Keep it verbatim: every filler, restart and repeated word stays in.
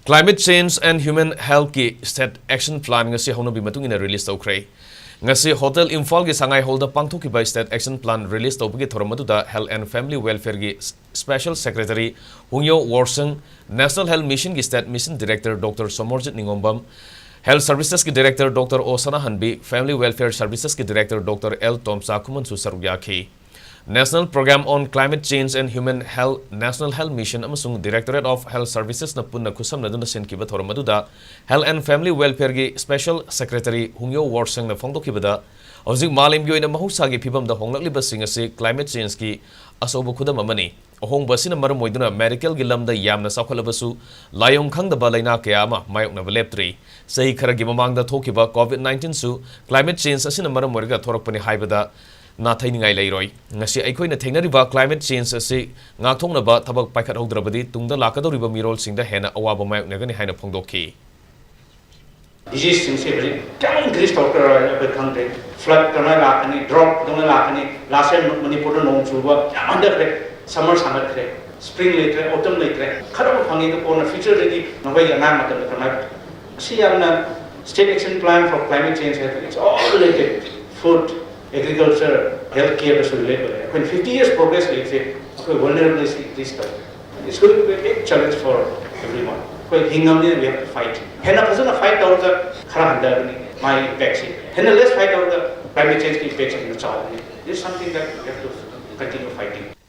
Climate Change and Human Health ꯀꯤ State Action Plan ꯉꯁꯤ ꯍꯧꯅꯕꯤ ꯃꯇꯨꯡ ꯏꯟꯅ release ꯇꯧꯈ꯭ꯔꯦ꯫ ꯉꯁꯤ Hotel ꯏꯝꯐꯥꯜꯒꯤ ꯁꯉꯥꯏ ꯍꯣꯜꯗ ꯄꯥꯡꯊꯣꯛꯈꯤꯕ State Action Plan release ꯇꯧꯕꯒꯤ ꯊꯧꯔꯝ ꯑꯗꯨꯗ Health and Family Welfare ꯒꯤ Special Secretary ꯍꯨꯡꯌꯣ ꯋꯣꯔꯁꯪ, National Health Mission ꯒꯤ State Mission Director Doctor Somorjit ꯅꯤꯉꯣꯝꯕꯝ, Health Services ꯀꯤ Director Doctor ꯑꯣ ꯁꯅꯥꯍꯟꯕꯤ, Family Welfare Services ꯀꯤ Director Doctor ꯑꯦꯜ ꯇꯣꯝꯆꯥꯈꯨꯃꯟꯁꯨ ꯁꯔꯨꯛ ꯌꯥꯈꯤ꯫ National Program on Climate Change and Human Health, National Health Mission ꯑꯃꯁꯨꯡ Directorate of Health Services ꯅ ꯄꯨꯟꯅ ꯈꯨꯠꯁꯝꯅꯗꯨꯅ ꯁꯤꯟꯈꯤꯕ ꯊꯧꯔꯝ ꯑꯗꯨꯗ Health and Family Welfare ꯒꯤ Special Secretary ꯍꯨꯡꯌꯣ ꯋꯣꯔꯁꯪꯅ ꯐꯣꯡꯗꯣꯛꯈꯤꯕꯗ, ꯍꯧꯖꯤꯛ ꯃꯥꯂꯦꯝꯒꯤ ꯑꯣꯏꯅ ꯃꯍꯧꯁꯥꯒꯤ ꯐꯤꯕꯝꯗ ꯍꯣꯡꯂꯛꯂꯤꯕꯁꯤꯡ ꯑꯁꯤ climate change ꯀꯤ ꯑꯆꯧꯕ ꯈꯨꯗꯝ ꯑꯃꯅꯤ꯫ ꯑꯍꯣꯡꯕ ꯑꯁꯤꯅ ꯃꯔꯝ ꯑꯣꯏꯗꯨꯅ medical ꯒꯤ ꯂꯝꯗ ꯌꯥꯝꯅ ꯆꯥꯎꯈꯠꯂꯕꯁꯨ, ꯂꯥꯏꯑꯣꯡ ꯈꯪꯗꯕ ꯂꯥꯏꯅꯥ ꯀꯌꯥ ꯑꯃ ꯃꯥꯌꯣꯛꯅꯕ ꯂꯦꯞꯇ꯭ꯔꯤ꯫ ꯆꯍꯤ ꯈꯔꯒꯤ ꯃꯃꯥꯡꯗ ꯊꯣꯛꯈꯤꯕ COVID nineteen ꯁꯨ climate change ꯑꯁꯤꯅ ꯃꯔꯝ ꯑꯣꯏꯔꯒ ꯊꯣꯔꯛꯄꯅꯤ ꯍꯥꯏꯕꯗ ꯅꯥꯊꯩꯅꯤꯡꯉꯥꯏ ꯂꯩꯔꯣꯏ꯫ ꯉꯁꯤ ꯑꯩꯈꯣꯏꯅ ꯊꯦꯡꯅꯔꯤꯕ climate change ꯑꯁꯤ ꯉꯥꯛꯊꯣꯛꯅꯕ ꯊꯕꯛ ꯄꯥꯏꯈꯠꯍꯧꯗ꯭ꯔꯕꯗꯤ, ꯇꯨꯡꯗ ꯂꯥꯛꯀꯗꯧꯔꯤꯕ ꯃꯤꯔꯣꯜꯁꯤꯡꯗ ꯍꯦꯟꯅ ꯑꯋꯥꯕ ꯃꯥꯌꯣꯛꯅꯒꯅꯤ ꯍꯥꯏꯅ ꯐꯣꯡꯗꯣꯛꯈꯤ꯫ Disease ꯁꯤꯡꯁꯦ ꯍꯧꯖꯤꯛ ꯀꯌꯥꯝ increase ꯇꯧꯔꯛꯀꯗ꯭ꯔꯥ ꯍꯥꯏꯅ ꯑꯩꯈꯣꯏ ꯈꯪꯗ꯭ꯔꯦ꯫ Flood ꯀꯃꯥꯏꯅ ꯂꯥꯛꯀꯅꯤ, drought ꯀꯃꯥꯏꯅ ꯂꯥꯛꯀꯅꯤ꯫ Last year ꯃꯅꯤꯄꯨꯔꯗ ꯅꯣꯡ ꯆꯨꯕ ꯌꯥꯝ ꯍꯟꯊꯈ꯭ꯔꯦ꯫ Summer ꯁꯥꯡꯒꯠꯈ꯭ꯔꯦ, spring ꯂꯩꯇ꯭ꯔꯦ, autumn ꯂꯩꯇ꯭ꯔꯦ꯫ ꯈꯔ ꯑꯃ ꯐꯪꯉꯤ, ꯑꯗꯨ ꯀꯣꯟꯅ future ꯗꯗꯤ ꯅꯈꯣꯏꯒꯤ ꯑꯉꯥꯡ ꯃꯇꯝꯗ ꯀꯃꯥꯏꯅ? ꯑꯁꯤ ꯌꯥꯝꯅ State Action Plan for Climate Change ꯍꯥꯏꯕ, it's all related. Food, agriculture, health care ꯗꯁꯨ relate ꯑꯣꯏꯔꯦ꯫ ꯑꯩꯈꯣꯏꯅ fifty years progress ꯂꯩꯔꯤꯁꯦ ꯑꯩꯈꯣꯏ vulnerability increase ꯇꯧꯔꯦ꯫ It's going to be a big challenge for everyone. ꯑꯩꯈꯣꯏ ꯍꯤꯡꯉꯕꯅꯤꯅ we have to fight. ꯍꯦꯟꯅ ꯐꯖꯅ fight ꯇꯧꯔꯒ ꯈꯔ ꯍꯟꯊꯒꯅꯤ ꯃꯥꯒꯤ impact ꯁꯤ꯫ ꯍꯦꯟꯅ less fight ꯇꯧꯔꯒ climate change ꯀꯤ impact ꯁꯤ ꯍꯦꯟꯅ ꯆꯥꯎꯒꯅꯤ꯫ This is something that we have to continue fighting.